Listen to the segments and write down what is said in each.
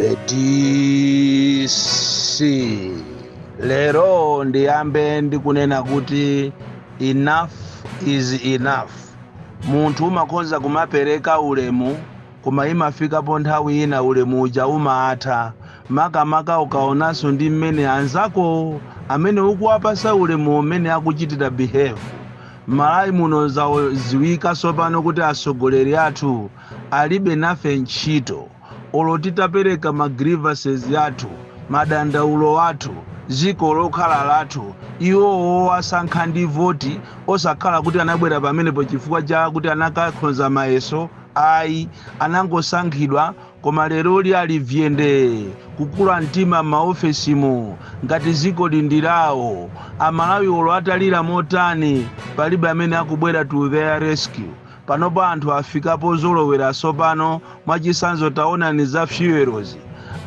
The DC. Lero ndiyambe ndikunena kuti enough is enough. Munthu umakhoza kumapereka ulemu, koma imafikapo nthawi ina ulemu uja umatha, makamaka ukaonanso ndi mmene anzako amene ukuwapasa ulemu umene akuchitira behave. Malawi muno zaziwika tsopano kuti atsogoleri athu alibe nafe ntchito. Olo titapereka ma grievances athu, madandaulo athu, dziko lokhala lathu, iwowo asankha ndi voti, osakhala kuti anabwera pamenepo chifukwa cha kuti anakakhonza mayeso, ayi, anangosankhidwa. Koma leroli ali vyende kukula mtima m'maofesimo ngati dziko ndi lawo. Amalawi olo atalira motani, palibe amene akubwera to their rescue. Panopo anthu afikapo zolowera tsopano. Mwachitsanzo, taonani za fuels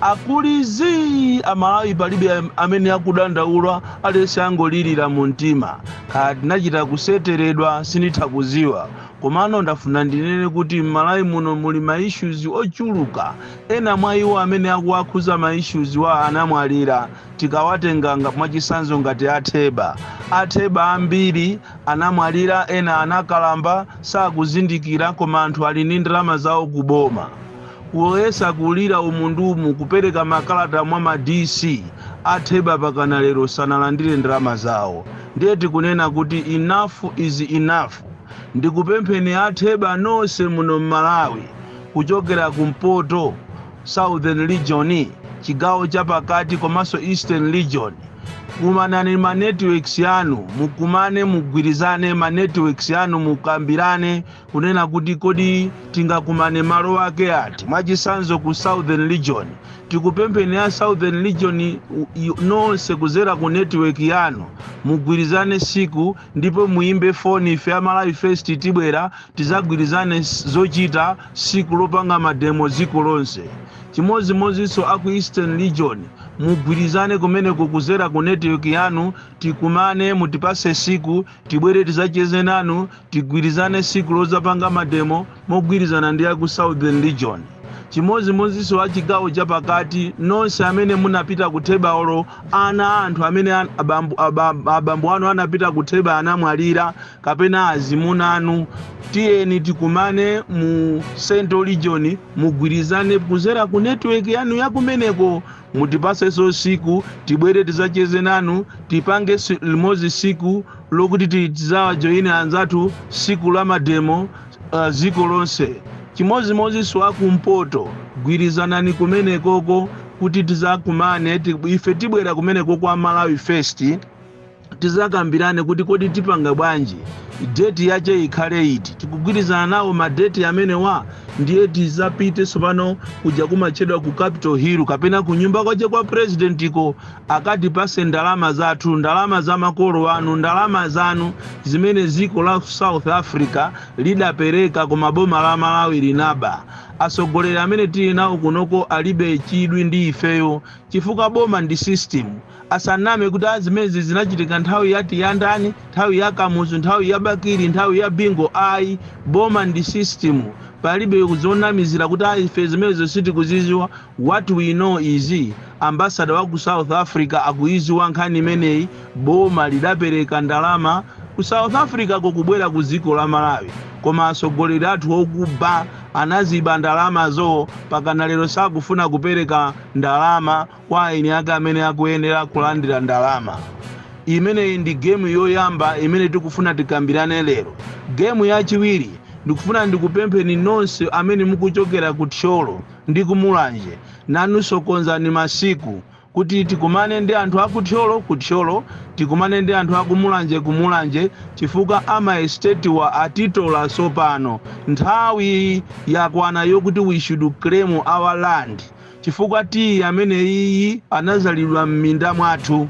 akulizi. Amalawi palibe amene akudandaula, aliyense angolirira mu mtima. Kaya tinachita kuseteredwa, sinditha kuziwa. Komano ndafuna ndinene kuti m'Malawi muno muli ma issues ochuluka. Ena mwa iwo amene akuwakhuza ma issues wa anamwalira. Tikawatenga mwachitsanzo ngati atheba, atheba ambiri anamwalira, ena anakalamba, sakuzindikira, koma anthu ali ndi ndalama zawo kuboma. Kuyesa kulira umundumu, kupereka makalata mwa ma DC, atheba pakana lero sanalandire ndalama zawo. Ndiye tikunena kuti enough is enough. Ndikupempheni atheba nonse muno m'Malawi, kuchokera kumpoto, Southern Region, chigawo chapakati komanso Eastern Region, kumanani ma networks yanu, mukumane, mugwirizane ma networks yanu, mukambirane kunena kuti kodi tingakumane malo ake ati? Mwachitsanzo, ku Southern Region, tikupempheni ya Southern Region nonse kuzera ku network yanu, mugwirizane siku ndipo muimbe foni. Ife Amalawi First tibwera tizagwirizane zochita siku lopanga ma demo dziko lonse. Chimodzimodzinso aku Eastern Region, mugwirizane kumeneko kuzera ku network yanu, tikumane, mutipase siku, tibwere tizacheze nanu, tigwirizane siku lozapanga ma demo mogwirizana ndi aku Southern Region. Chimodzimodzinso a chigawo chapakati, nonse amene munapita kutheba, olo ana anthu amene abambo anu anapita kutheba, anamwalira, kapena azimuna anu, tiyeni tikumane mu Central Region, mugwirizane kuzera ku network yanu yakumeneko, mutipasenso siku, tibwere tizacheze nanu, tipange limodzi siku lokuti tizawajoyine anzathu siku la ma demo dziko lonse. Chimodzimodzinso akumpoto, gwirizanani kumenekoko kuti tizakumane. Ife tibwera kumeneko kwa Malawi First, tizakambirane kuti kodi tipanga bwanji, date yache ikhale iti. Tikugwirizana nawo ma date amenewa, ndiye tizapite tsopano kuja kumatchedwa ku Capitol Hill kapena kunyumba kwache kwa presidentiko, akatipase ndalama zathu, ndalama za makolo anu, ndalama zanu zimene dziko la South Africa lidapereka koma boma la Malawi linaba. Atsogoleri amene tili nawo kunoko alibe chidwi ndi ifeyo, chifukwa boma ndi system. Asaname kuti azimenezi zinachitika nthawi yati ya ndani, nthawi ya Kamuzu, nthawi ya Bakili, nthawi ya Bingu. Ayi, boma ndi system, palibe zonamizira kuti ayi, ife zimenezo sitikuziziwa. What we know is ambassador wa ku South Africa akuiziwa nkhani imeneyi. Boma lidapereka ndalama ku South Africa kokubwera ku dziko la Malawi, koma atsogoleri athu okuba anaziba ndalamazo. Pakana lero sakufuna kupereka ndalama kwa eni ake amene akuyenera kulandira ndalama imeneyi. Ndi game yoyamba imene tikufuna tikambirane lero. Game yachiwiri, ndikufuna ndikupempheni nonse amene mukuchokera ku Thyolo ndi kumulanje, nanunso konzani masiku kuti tikumane ndi anthu akuthyolo kuthyolo, tikumane ndi anthu akumulanje kumulanje, chifukwa ama estate wa atitola. Tsopano nthawi yakwana yokuti we should claim our land, chifukwa tiyi amene iyi anazalidwa m'minda mwathu.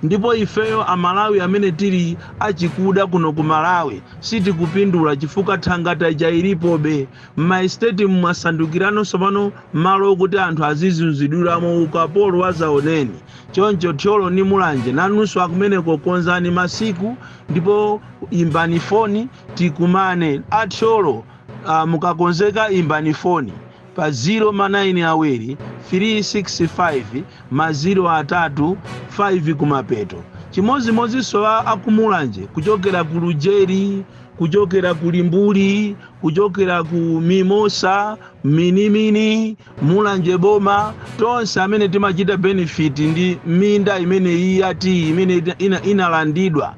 Ndipo ifeyo Amalawi amene tili achikuda kuno ku Malawi sitikupindula, chifukwa thangata ija ilipobe. M'ma estate mwasandukirano tsopano malo okuti anthu azizunzidwiramo ukapolo wazaoneni. Choncho Thyolo ni Mulanje, nanunso akumeneko konzani masiku ndipo imbani foni tikumane. Athyolo, mukakonzeka imbani foni. pa 0 ma 9 awiri 365 ma 0 atatu 5 kumapeto. Chimodzimodzinso akumulanje, kuchokera ku Lujeri, kuchokera ku Limbuli, kuchokera ku Mimosa, Minimini, Mulanje boma, tonse amene timachita benefit ndi minda imene iyati imene inalandidwa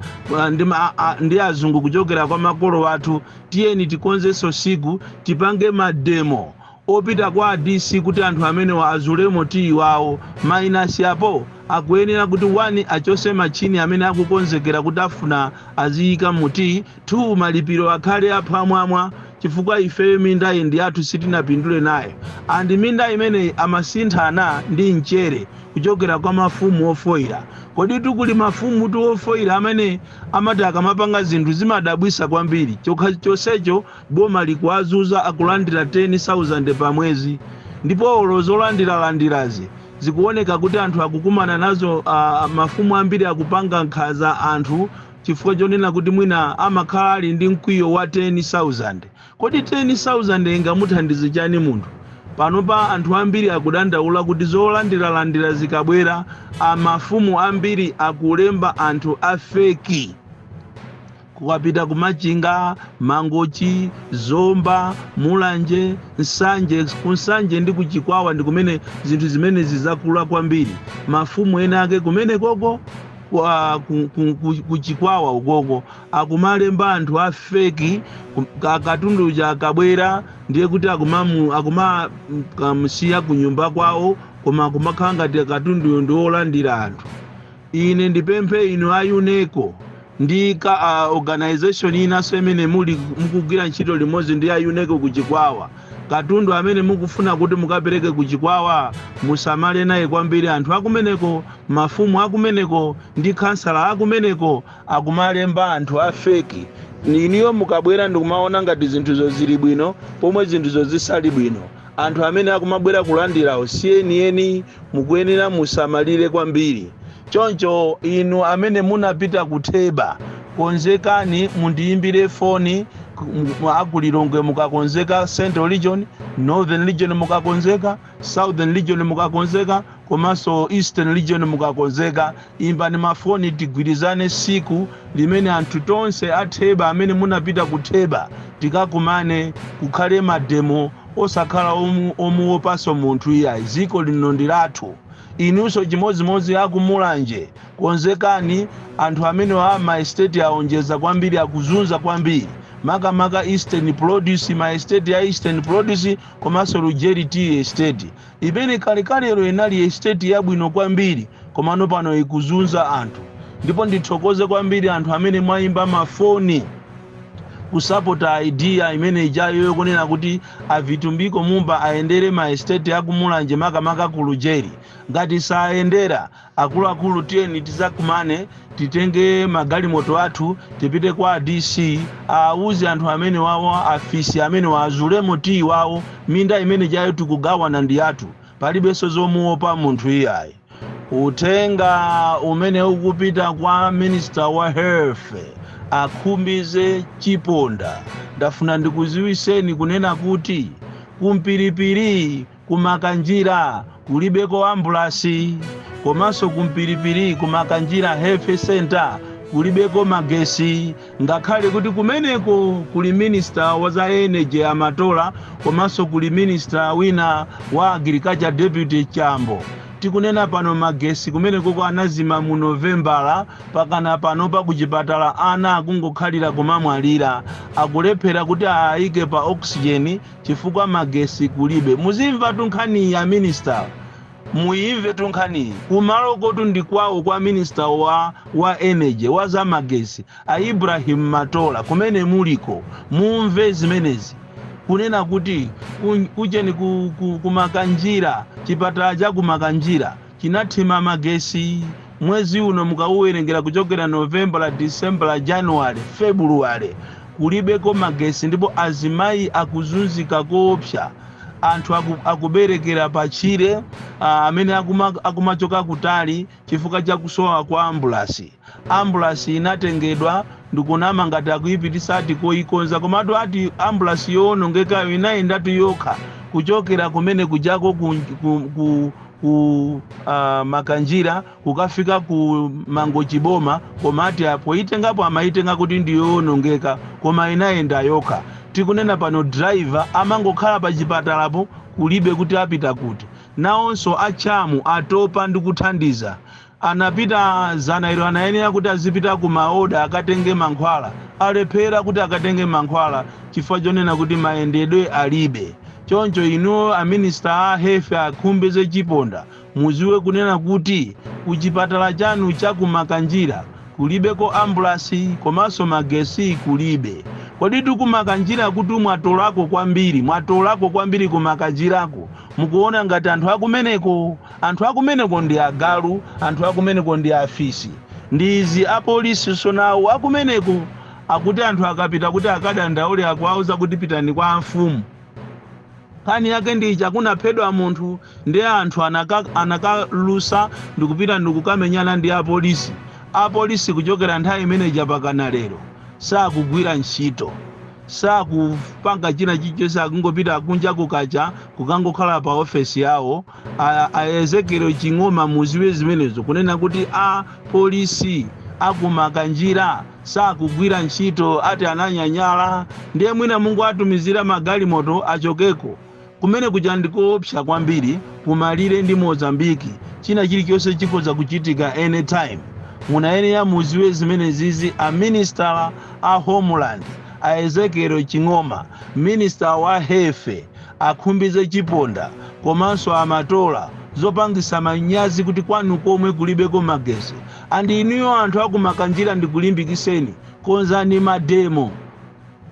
ndi azungu kuchokera kwa makolo athu, tiyeni tikonzenso siku, tipange mademo opita kwa DC kuti anthu amenewa azulemo tiyi wawo. Minus apo akuyenera kuti 1 achose machini amene akukonzekera kuti afuna aziyika muti, 2 malipiro akhale aphwamwamwa, chifukwa ifeyo minda iyi ndi athu, sitinapindule nayo. And minda imeneyi amasinthana ndi mchere kuchokera kwa mafumu ofoira. Kodi tikuli mafumu tu ofoira amene amati akamapanga zinthu zimadabwisa kwambiri? Chokha chonsecho boma likuwazuza, akulandira 10,000 pa mwezi, ndipo olo zolandiralandirazi zikuoneka kuti anthu akukumana nazo. Mafumu ambiri akupanga nkhanza anthu chifukwa chonena kuti mwina amakhala ali ndi mkwiyo wa 10,000. Kodi 10,000 ingamuthandize chani munthu? Panopa anthu ambiri akudandaula kuti zolandiralandira zikabwera, amafumu ambiri akulemba anthu a fake. Kukapita kumachinga, Mangochi, Zomba, Mulanje, Nsanje, kunsanje ndi kuchikwawa ndi kumene zinthu zimene zizakula kwambiri. Mafumu ena ake kumene koko kuchikwawa ukoko akumalemba anthu a fake. Katundu cha akabwera ndiye kuti akumakamsiya kunyumba kwawo, koma akumakhala ngati katunduyo ndi wolandira anthu. Ine ndipemphe inu a UNESCO ndi ka organization inanso imene muli mukugwira ntchito limodzi ndi a UNESCO kuchikwawa, katundu amene mukufuna kuti mukapereke kuchikwawa musamale naye kwambiri. Anthu akumeneko, mafumu akumeneko ndi kansala akumeneko akumalemba anthu a fake. Iniyo mukabwera ndikumaona ngati zinthuzo zili bwino, pomwe zinthuzo zisali bwino. Anthu amene akumabwera kulandirawo sienieni, mukuyenera musamalire kwambiri. Choncho inu amene munapita kutheba, konzekani, mundiyimbire foni. Akulilongwe mukakonzeka, Central Region, Northern Region mukakonzeka, Southern Region mukakonzeka, komanso Eastern Region mukakonzeka, imbani mafoni tigwirizane siku limene anthu tonse atheba amene munapita kutheba tikakumane, kukhale mademo osakhala omuopanso munthu iyayi. Ziko lino ndi lathu. Inunso chimodzimodzi akumulanje, konzekani. Anthu amene a ma estate aonjeza kwambiri, akuzunza kwambiri, makamaka Eastern Produce, ma estate ya Eastern Produce komanso Lujeri Tea Estate imene kalekalero inali estate yabwino kwambiri, komano pano ikuzunza anthu. Ndipo ndithokoze kwambiri anthu amene mwayimba mafoni kusapota idea imene ijayo yokunena kuti aVitumbiko Mumba ayendere ma estate akumulanje, makamaka ku Lujeri. Ngati sayendera, akuluakulu, tiyeni tizakumane, titenge magalimoto athu, tipite kwa DC, awuze anthu amene wawo, afisi amene wazulemo tiyi wawo. Minda imene jayo tikugawana ndi athu, palibenso zomuopa munthu iyayi. Uthenga umene ukupita kwa Minister wa Health Akhumbize Chiponda, ndafuna ndikuziwiseni kunena kuti kumpiripiri kumakanjira kulibeko ambulasi, komanso kumpiripiri kumakanjira health center kulibeko magesi, ngakhale kuti kumeneko kuli minister wa za energy Amatola, komanso kuli minister wina wa agriculture, Deputy Chambo. Tikunena pano magesi kumenekoko anazima mu Novembala pakana pano. Pa kuchipatala ana akungokhalira kumamwalira, akulephera kuti ayike pa oxygen chifukwa magesi kulibe. Muzimva tunkhani ya minister, muyimve tunkhaniyi. Kumalo kotu ndi kwawo kwa minister wa energy, wa zamagesi, a Ibrahim Matola, kumene muliko mumve zimenezi, kunena kuti kucheni kumakanjira, chipatala cha kumakanjira chinathima magesi mwezi uno. Mukauwerengera kuchokera November, December, January, February, kulibeko magesi, ndipo azimayi akuzunzika koopsa. Anthu akuberekera pachire, amene akumachoka kutali chifukwa cha kusowa kwa ambulasi. Ambulasi inatengedwa Ndikunama ngati akuyipitisa ati koyikonza, komatu ati ambulasi yowonongekayo inayendatu yokha kuchokera kumene kujako ku Makanjira kukafika ku Mangochi boma. Koma ati poyitengapo amayitenga kuti ndiyowonongeka, koma inayenda yokha. Tikunena pano driver amangokhala pa chipatalapo, kulibe kuti apita kuti. Nawonso achamu atopa ndi kuthandiza. Anapita zana ilo, anayenera kuti azipita ku maoda akatenge mankhwala, alephera kuti akatenge mankhwala chifukwa chonena kuti mayendedwe alibe. Choncho inuyo a minister a health, a Khumbize Chiponda, muziwe kunena kuti kuchipatala chanu cha kuMakanjira kulibeko ambulasi, komanso magesi kulibe. Kodi tikuMakanjira kuti mwatolako kwambiri, mwatolako kwambiri kuMakanjirako. Mukuona ngati anthu akumeneko, anthu akumeneko ndi agalu, anthu akumeneko ndi afisi. Ndi izi apolisi sonawo akumeneko akuti anthu akapita kuti akadandaule, akuwauza kuti pitani kwa mfumu. Nkhani yake ndi chakunaphedwa munthu, ndi anthu anakalusa ndikupita ndikukamenyana ndi apolisi. Apolisi kuchokera nthawi imeneja pakana lero sakugwira ntchito, sakupanga china chilichonse, akungopita kunja kukacha kukangokhala pa ofesi yawo. A Ezekiel Ching'oma, muziwe zimenezo kunena kuti a polisi akuMakanjira sakugwira ntchito, ati ananyanyala. Ndiye mwina Mungu atumizira magalimoto achokeko kumene kuja. Ndikoopsa kwambiri kumalire ndi Mozambiki, china chilichonse chikhoza kuchitika anytime. Munayenera muziwe zimene zizi, a minister a homeland a Ezekiel Ching'oma, minister wa health a Khumbize Chiponda, komanso amatola. Zopangisa manyazi kuti kwanu komwe kulibeko magesi. Andi inuyo anthu akuMakanjira, ndikulimbikiseni, konzani ma demo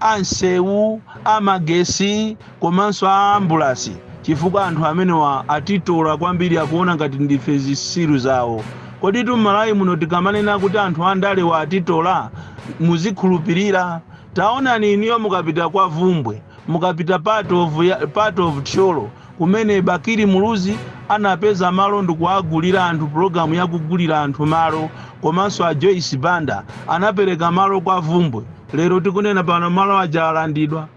ansewu, amagesi komanso a ambulasi, chifukwa anthu amenewa atitola kwambiri, akuona ngati ndife zisilu zawo. Kodi tum'Malawi muno tikamanena kuti anthu andalewa atitola, muzikhulupirira? Taonani inuyo mukapita kwa Vumbwe, mukapita part of Thyolo kumene Bakili Muluzi anapeza malo ndikuagulira anthu, pulogalamu yakugulira anthu malo, komanso a Joyce Banda anapereka malo kwa Vumbwe. Lero tikunena pano malo aja alandidwa.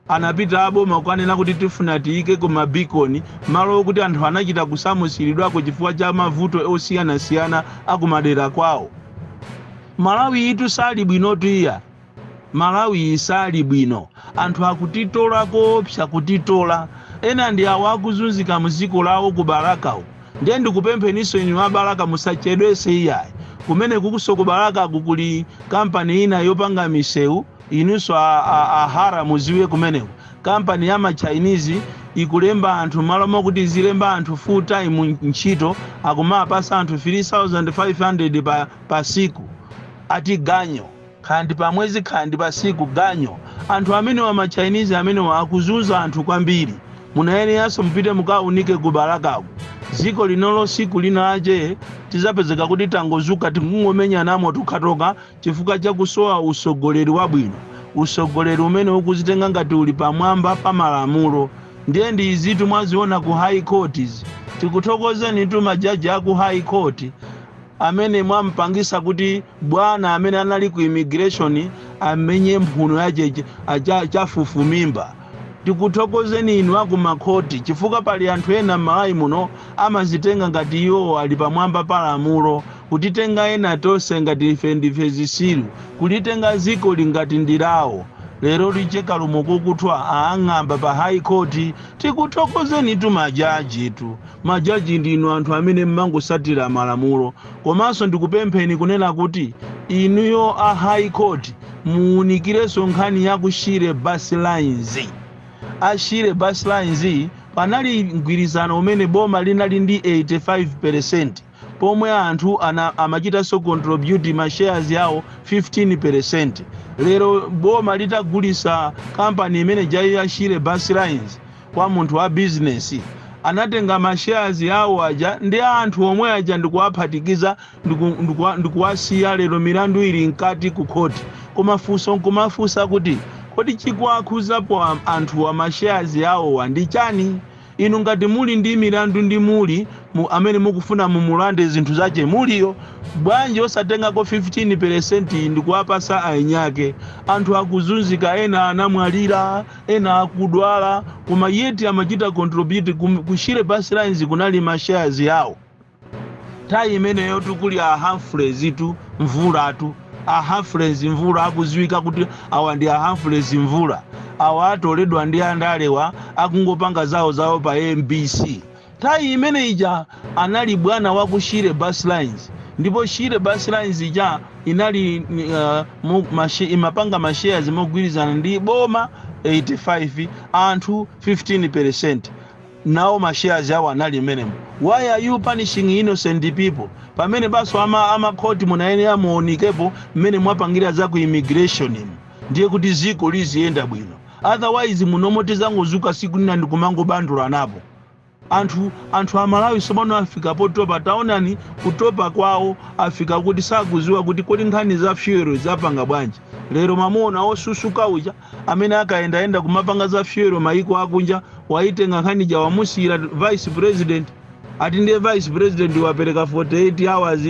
Anapita aboma kukanena kuti tifuna tiyike ku mabikoni, malo okuti anthu anachita kusamusiridwako chifukwa cha mavuto osiyanasiyana akumadera kwawo. Malawi itu sali bwinotu iya, Malawi sali bwino. Anthu akutitola koopsa, kutitola. Ena ndi awo akuzunzika mdziko lawo ku Balaka uku. Ndiye ndikupempheninso inu a Balaka, musachedwese iyayi. Kumene kukuso ku Balakaku kuli kampani ina yopanga misewu. Inunso ahara muziwe kumeneko kampani ya ma Chinese ikulemba anthu. Malo mokuti izilemba anthu full time ntchito, akumapasa anthu 3500 pa siku, ati ganyo, khandi pa mwezi, khandi pa siku, ganyo. Anthu amenewa, ma Chinese amenewa, akuzunza anthu kwambiri. Munayeneranso mupite mukaunike ku Balakaku. Dziko linolo siku lina lache tizapezeka kuti tangozuka tikungomenyanamo tokhatoka chifukwa chakusowa usogoleri wabwino, usogoleri umene ukuzitenga ngati uli pamwamba pa malamulo. Ndiye ndi izitu mwaziona ku high court izi. Tikuthokozeni tu majaji aku high court amene mwampangisa kuti bwana amene anali ku immigration amenye mphuno yache chafufumimba. Tikuthokozeni inu aku makhoti, chifukwa pali anthu ena m'Malawi muno amazitenga ngati iwo ali pamwamba pa lamulo, kutitenga ena tonse ngati ife ndife zisilu, kulitenga dziko lingati ndilawo. Lero licheka lumo kokuthwa aang'amba pa high court. Tikuthokozeni tu majaji tu. Majaji ndinu anthu amene mmangosatira malamulo. Komanso ndikupempheni kunena kuti inuyo a high court muwunikirenso nkhani ya ku Shire Bus Lines. A Shire Bus Lines, panali mgwirizano umene boma linali ndi 85, pomwe anthu amachitanso contribute ma shares yawo 15. Lero boma litagulisa kampani imene jayi ya Shire Bus Lines kwa munthu wa business, anatenga ma shares yawo aja ndi anthu omwe aja ndikuwaphatikiza ndikuwasiya. Lero milandu ili mkati ku khoti, koma funso nkumafunsa kuti kodi chikuwakhuzapo anthu a ma shares yawowa ndi chani? Inu ngati muli ndi milandu ndi muli amene mukufuna mumulande zinthu zache muliyo, bwanji osatengako 15% ndikuwapasa ainyake? Anthu akuzunzika, ena anamwalira, ena akudwala, koma yet amachita contribute ku Shire Bus Lines, kunali ma shares yawo. Nthawi imeneyo tukuli a Humphreys tu Mvulatu, a Humphreys Mvula akuziwika kuti awa ndi a Humphreys Mvula, awa atoledwa ndi andalewa, akungopanga zawo zawo pa MBC. Nthawi imene ija anali bwana wa ku Shire Bus Lines, ndipo Shire Bus Lines ija inali imapanga ma shares mogwirizana ndi boma 85, anthu 15. Nawo ma shares awo anali menemo. Why are you punishing innocent people? Pamene baso amakhoti munayenera muonikepo mmene mwapangira za ku immigration imu, ndiye kuti ziko liziyenda bwino. Otherwise munomo tizangozuka siku lina ndikumangobandula napo anthu. Anthu Amalawi tsopano afika potopa. Taonani kutopa kwawo, afika kuti sakuziwa kuti kodi nkhani za fuel zapanga bwanji. Lero mamuona osusuka uja amene akayendayenda kumapanga za fuel maiko akunja, waitenga nkhani ja, wamusiyira vice president. Ati ndiye vice president wapereka 48 hours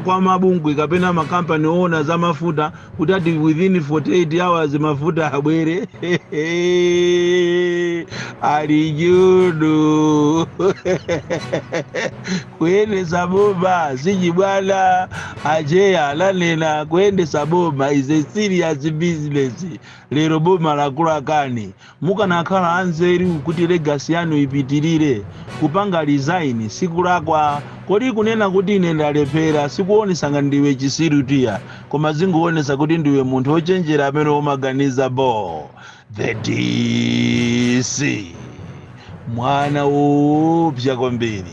kwa mabungwe kapena makampani oona za mafuta kuti ati within 48 hours mafuta abwere. Ali judu kuyendesa boma sichibwana. Acheya alanena, kuyendesa boma is a serious business. Lero boma lakulakani. Mukanakhala anzeru kuti legacy yanu ipitirire, kupanga resign sikulakwa. Kodi kunena kuti ine ndalephera sikuonesa nga ndiwe chisiru tiya, koma zinguonesa kuti ndiwe munthu wochenjera amene umaganiza bo. The DC, mwana woopsa kwambiri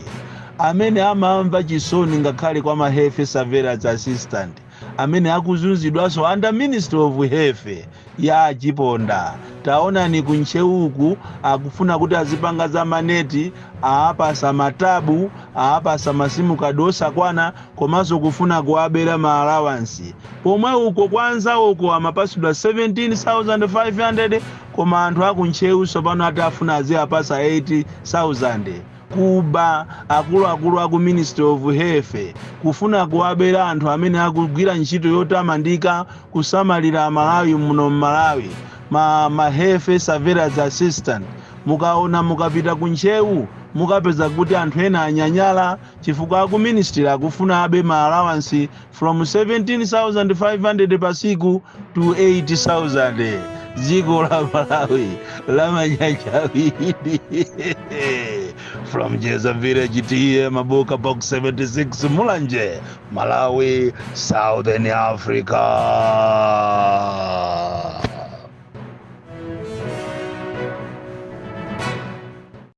amene amamva chisoni ngakhale kwa ma health surveillance assistant amene akuzunzidwanso under Ministry of Health ya Chiponda. Taonani kuntcheuku, akufuna kuti azipanga za maneti, aapasa ma tab, aapasa ma SIM card osakwana, komanso kufuna kuabera ma allowance. Pomwe uko kwanza uko amapasidwa 17,500, koma anthu akuntcheu tsopano ati afuna aziapasa 8000. Kuba, akuluakulu aku Ministry of Health kufuna kuwabera anthu amene akugwira ntchito yotamandika kusamalira Amalawi muno mmalawi, ma health surveillance assistant. Mukaona, mukapita kuntcheu, mukapeza kuti anthu ena anyanyala chifukwa aku ministry akufuna abe ma allowance from 17,500 pasiku to 8000. Dziko la Malawi la manyanyawiri. From Jeza Village, T/A Mabuka, Box 76, Mulanje, Malawi, Southern Africa.